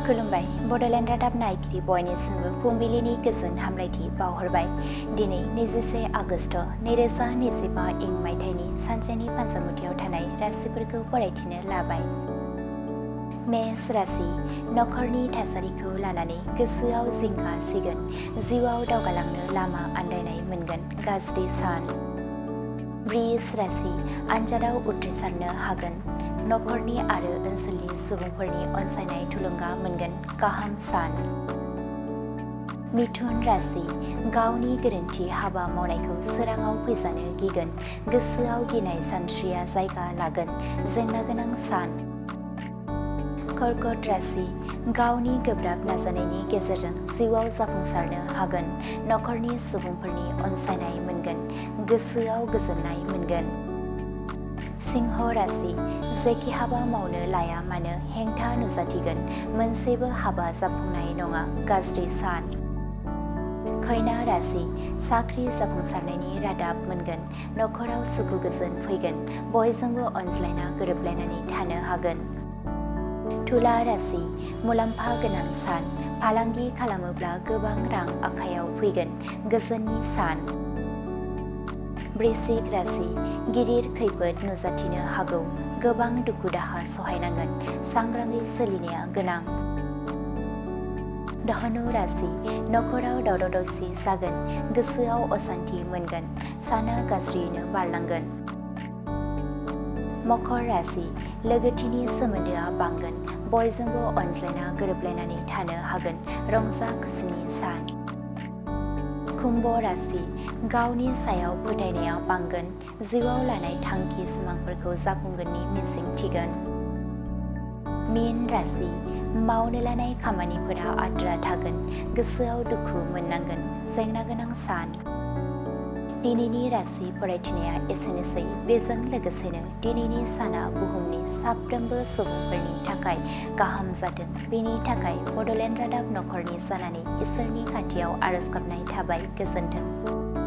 खुलुमबाय बड'लेण्ड रादाब नायगिरि बयनिसिमबो फुंबिलिनि गोजोन हामलायथि बावहरबाय। दिनै 21 आगस्ट 2025 इं मायथाइनि सानसेनि पान्जामुथियाव थानाय राशिफोरखौ फरायथिनो लाबाय। मेष राशि नखरनि थासारिखौ लानानै गोसोआव जिंगा सिगोन, जिउआव दावगालांनो लामा आन्दायनाय मोनगोन, गाज्रि सान। वृष राशि आनजादाव उथ्रिसारनो हागोन, नखरनि आरो ओनसोलनि सुबुंफोरनि अनसायनाय थुलुंगा मोनगोन, गाहाम सान। मिथुन राशि गावनि गोरोन्थि हाबा मावनायखौ सोराङाव फैजानो गिगोन, गोसोआव गिनाय सानस्रिया जायगा लागोन, जेंना गोनां सान। कर्कट राशि गावनि गोब्राब नाजानायनि गेजेरजों जिउआव जाफुंसारनो हागोन, नखरनि सुबुंफोरनि अनसायनाय मोनगोन, गोसोआव गोजोननाय मोनगोन। सिंह राशि जेखि हाबा मावनो लाया मानो हेंथा नुजाथिगोन, मोनसेबो हाबा जाफुंनाय नङा, गाज्रि सान। कन्या राशि साख्रि जाफुंसारनायनि रादाब मोनगोन, नखराव सुखु गोजोन फैगोन, बयजोंबो अनज्लायना गोरोबलायनानै थानो हागोन। तुला राशि मुलाम्फा गोनां सान, फालांगि खालामोब्ला गोबां रां आखायाव फैगोन, गोजोननि सान। वृश्चिक राशि गिदिर खैफोद नुजाथिनो हागौ, गोबां दुखु दाहा सहायनांगोन, सांग्राङै सोलिनाया गोनां। धनु राशि नखराव दावराव दावसि जागोन, गोसोआव असान्थि मोनगोन, साना गाज्रियैनो बारलांगोन। मकर राशि लोगोथिनि सोमोन्दोआ बांगोन, बयजोंबो अनज्लायना गोरोबलायनानै थानो हागोन, रंजा खुसिनि सान। कुम्भ राशि गावनि सायाव फोथायनाया बांगोन, जिउआव लानाय थांखि सिमांफोरखौ जाफुंगोननि मिजिं थिगोन। मीन राशि मावनो लानाय खामानिफोरा आद्रा थागोन, गोसोआव दुखु मोननांगोन, जेंना गोनां सान। दिनैनि राशि फरायथिनाया एसेनोसै। बेजों लोगोसेनो दिनैनि साना बुहुमनि साफ्रोमबो सुबुंफोरनि थाखाय गाहाम जाथों, बेनि थाखाय बड'लेण्ड रादाब नखरनि जानानै इसोरनि खाथियाव आरज गाबनाय थाबाय। गोजोन्थों।